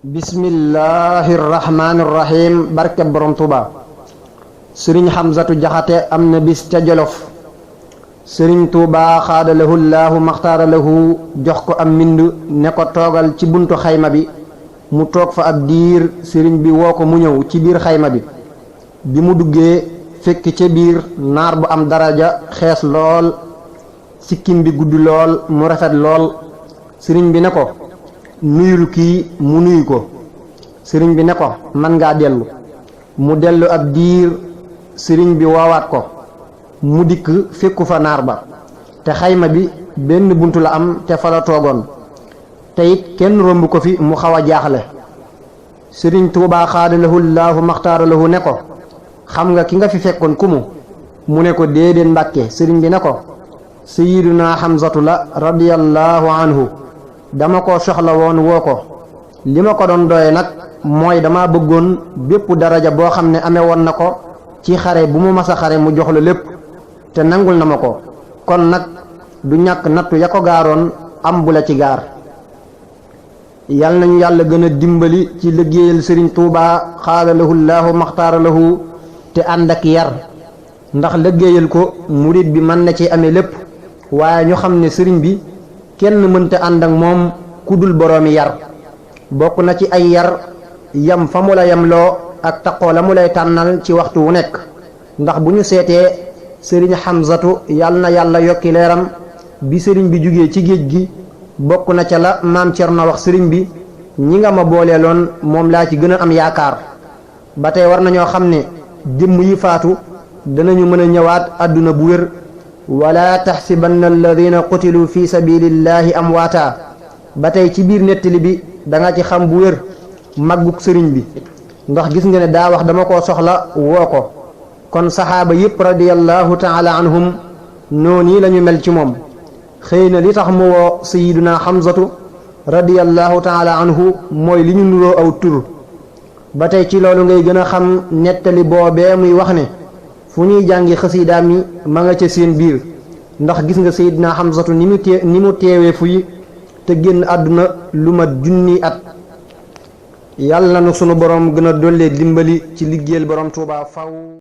bismillahi rahmaani rahim barke borom Tuuba sëriñ Xamsatu Jaxate am na bis ca Jolof sëriñ Tuuba xaadalahu laahu maxtaaralahu jox ko am mbind ne ko toogal ci buntu xayma bi mu toog fa ab diir sëriñ bi woo ko mu ñëw ci biir xayma bi mu duggee fekk ca biir naar bu am daraja xees lool sikkim bi gudd lool mu rafet lool sëriñ bi ne ko nuyul kii mu nuyu ko sëriñ bi ne ko man ngaa dellu mu dellu ab diir sëriñ bi woowaat ko mu dikk fekku fa naar ba te xayma bi benn bunt la am te fa la toogoon te it kenn romb ko fi mu xaw a jaaxle sëriñ Tuubaa xaadalahu laahu maxtaaralahu ne ko xam nga ki nga fi fekkoon ku mu ne ko déedéet Mbàkke sëriñ bi ne ko sayyiduna Xamsatu la radiyallahu anhu dama ko soxla woon woo ko li ma ko doon doye nag mooy dama bëggoon bépp daraja boo xam ne amee woon na ko ci xare bu mu mas a xare mu jox la lépp te nangul na ma ko kon nag du ñàkk nattu ya ko gaaroon am bu la ci gaar yal nañu yàlla gën a dimbali ci liggéeyal sëriñ Tuubaa xaadalahu laahu maxtaaralahu te ànd ak yar ndax liggéeyal ko murit bi mën na ci amee lépp waaye ñu xam ne sëriñ bi kenn mënta ànd ak moom ku dul boroomi yar bokk na ci ay yar yam fa mu la yamloo ak taqoo la mu lay tànnal ci waxtu wu nekk ndax bu ñu seetee sëriñ Xamsatu yal na yàlla yokki leeram bi sëriñ bi jugee ci géej gi bokk na ca la maam Cerno wax sëriñ bi ñi nga ma booleeloon moom laa ci gën a am yaakaar ba tey war nañoo xam ne jëmm yi faatu danañu mën a ñëwaat àdduna bu wér wala taxsibanna alladina qutilu fi sabilillahi amwaata ba tey ci biir nettali bi da nga ci xam bu wér màggug sëriñ bi ndax gis nga ne daa wax dama koo soxla woo ko kon saxaaba yépp radiyallahu taala anhum noonu la ñu mel ci moom xëy na li tax mu woo sayiduna Xamsatu radiyallahu taala anhu mooy li ñu nuroo aw tur ba tey ci loolu ngay gën a xam nettali boobee muy wax ne fu ñuy jàngi xasiidaam yi ma nga ca seen biir ndax gis nga sayiduna Xamsatu ni mu teewee fuy te génn àdduna lu mat junni at yàlla na sunu borom gën a dollee dimbali ci liggéeyal borom Tuubaa faw